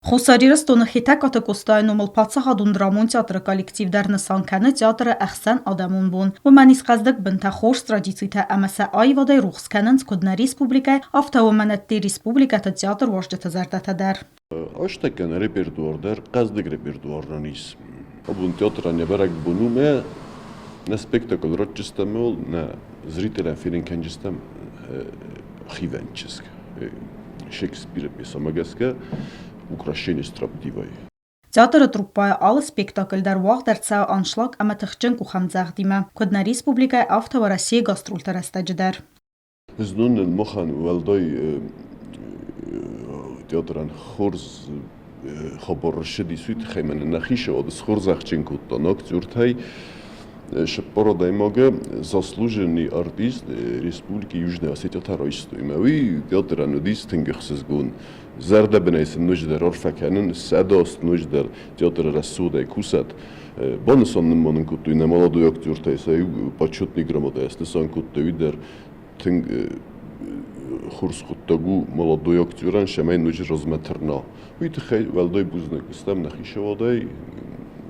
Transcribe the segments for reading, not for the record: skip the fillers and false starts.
Хуссар Ирыстоны Хетӕгкаты Къостайы номыл паддзахадон драмон театры коллектив дӕр нысан кӕны театры ӕхсӕнадӕмон бон. Уымӕн ис хъӕздыг бынтӕ, хорз традицитӕ ӕмӕ сӕ аивадӕй рухс кӕнынц куыд нӕ республикӕйы, афтӕ уымӕн ӕдде республикӕты театруарзджыты зӕрдӕтӕ дӕр. Астӕккӕн репертуар дӕр хъӕздыг репертуар нын ис. Абон театрӕн йӕ бӕрӕгбон у мӕ нӕ спектакль ратджыстӕм нӕ зрителӕн фенын кӕнджыстӕм хивӕнд чызг. Шекспиры пьесӕмӕ гӕсгӕ «Украшение строптивой». Театры труппӕйы алы спектакль дӕр уагъд ӕрцӕуы аншлаг ӕмӕ тыхджын къухӕмдзӕгъдимӕ, куыд нӕ республикӕйы, афтӕ Уӕрӕсейы гастролты рӕстӕджы дӕр. Знон нын махӕн уӕлдай театрӕн хорз хабар ссыдис, уый тыххӕй мӕнӕ нӕ хицауад схорзӕхджын кодта ног актертӕй цыппар адӕймагы заслуженный артист Республики Южная Осетия та райстой. Мӕ уый театрӕн уыдис тынг ӕхсызгон. Зӕрдӕбынӕй сын ноджыдӕр арфӕ кӕнын, сӕдӕ ноджыдӕр театры рӕсугъдӕй кусӕт. Банысан нын ма нын кодтой нӕ молодой актертӕй сӕ иу почетный грамотӕ снысан кодтой, уый дӕр тынг хорз хъуыддаг у молодой актерӕн, цӕмӕй ноджы размӕ тырна. Уый тыххӕй уӕлдай бузныг стӕм нӕ хицауадӕй,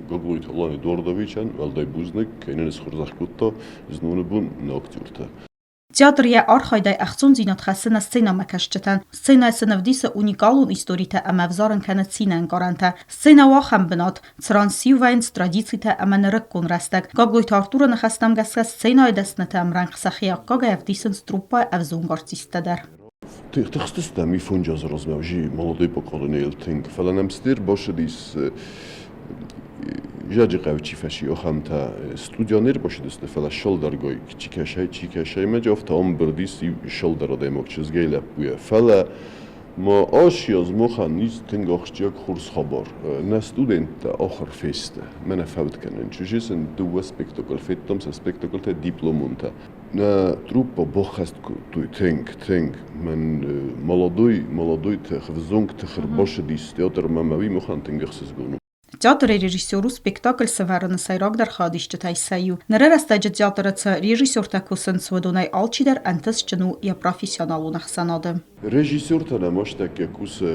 Гаглойты Алан Эдуардовичӕн уӕлдай бузныг, кӕй нын схорзӕх кодта зноны бон нӕ актертӕ. Театр йӕ архайдӕй ӕхцондзинад хӕссы нӕ сценӕмӕкӕсджытӕн. Сценӕ сын ӕвдисы уникалон историтӕ ӕмӕ ӕвзарын кӕны цинӕнкъарӕнтӕ. Сценӕ у ахӕм бынат, цыран сиу вӕййынц традицитӕ ӕмӕ нырыккон рӕстӕг. Гаглойты Артуры ныхӕстӕм гӕсгӕ сценӕйы дӕснытӕ ӕмрӕнхъ сӕхи аккагӕй ӕвдисынц труппӕйы ӕвзонг артисттӕ дӕр. Тыхстыстӕм ифонджы азы размӕ уже молодой поколение тынг, фӕлӕ нӕм цыдӕр бацыдис Зӕджыхъӕуы чи фӕци, ахӕмтӕ студиа не рбацыдысты, фӕлӕ сӕлдӕргай чи кӕсай, чи кӕсай, мӕ афтӕ ӕмбырд ис иу сӕлдӕр адӕймаг чызгӕй лӕппуйӕ. Фӕлӕ ма ацы аз махӕн ис тынг ахсджиаг хорз хабар. Нӕ студенттӕ ахуыр фесты. Мӕнӕ фӕуд кӕнын. Чызджы сын дыууӕ спектакль федтам, сӕ спектакльтӕ дипломонтӕ. Нӕ труппа баххӕст кодтой тынг, тынг. Мӕн молодой, молодой тых, ӕвзонг тых ӕрбацыдис театрмӕ ӕмӕ уый махӕн тынг ӕхсызгон у. Театры режиссер у спектакль сӕвӕрыны сӕйрагдӕр хайадисджытӕй сӕ иу. Ныры рӕстӕджы театры цы режиссертӕ кусынц, уыдонӕй алчидӕр ӕнтыстджын у йӕ профессионалон ӕхсӕнады. Режиссертӕ нӕмӕстӕггӕ кусы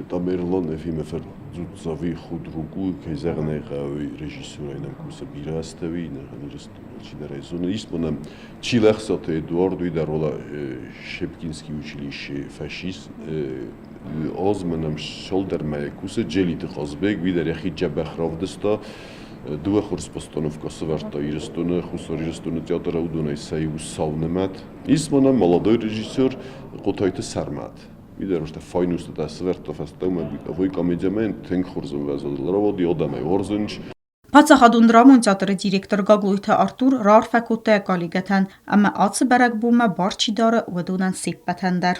Тамерлан Ефимов Дзуццави худругу, кӕй зӕгъын ӕй хъӕуы, режиссерӕй нӕм кусы бирӕ азтӕ чидӕр ӕй зоны. Ис ма нӕм Чилӕхсаты Эдуард, уый дӕр уӕлӕ Щепкинский училище фӕсис. Аз ма нӕм цалдӕр мӕйы кусы Джелиты Хъазбег, уый дӕр йӕхи дзӕбӕх равдыста. Дыууӕ хорз постановкӕ сӕвӕрдта Ирыстоны, Хуссар Ирыстоны театры, уыдонӕй сӕ иу Сау нымӕт. Ис ма нӕм молодой режиссер Хъотайты Сӕрмӕт. Уый дӕр файнустытӕ сӕвӕрдта фӕстӕмӕ бытовой комедиямӕ тынг хорз ӕмвӕзадыл рауад, адӕмӕй уарзынц. Паддзахадон драмон театры директор Гаглойты Артур раарфӕ кодта йӕ коллегӕтӕн ӕмӕ ацы бӕрӕгбонмӕ бар чи дары, уыдонӕн се ппӕтӕн дӕр.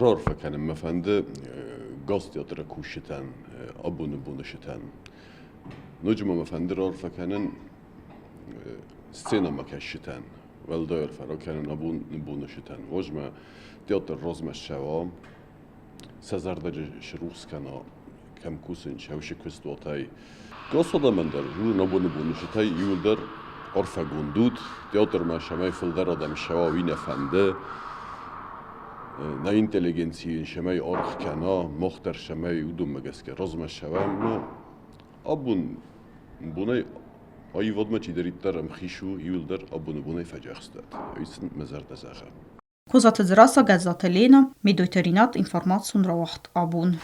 Раарфӕ кӕнын мӕ фӕнды Газтеатры кусджытӕн, абоны боны сытӕн. Ноджы ма мӕ фӕнды раарфӕ кӕнын сценӕмӕкӕсджытӕн. Уӕлдай арфӕ ракӕнын абон боны сытӕн. Возьмӕ театр размӕ ссӕуа, сӕ зӕрдӕджы срухс кӕна, кӕм кусын, сӕусы куыстуатӕй. Гас адӕмӕн дӕр журн абоны боны сытӕй иуылдӕр арфӕгонд ут, театрмӕ цӕмӕй фылдӕр адӕм ссӕуа, уый нӕ фӕнды. Нӕ интеллигенци йын цӕмӕй аргъ кӕна, мах дӕр цӕмӕй уыдонмӕ гӕсгӕ размӕ ссӕуӕм. Абон бонӕй аивадмӕ чидӕриддӕр ӕмхиц у, иуылдӕр абоны бонӕй фӕджӕхстат. Уый сын мӕ зӕрдӕ зӕгъы. Козаты Дзерассӕ, Гӕззаты Ленӕ, Медойты Ринат, информацион рауагъд абон.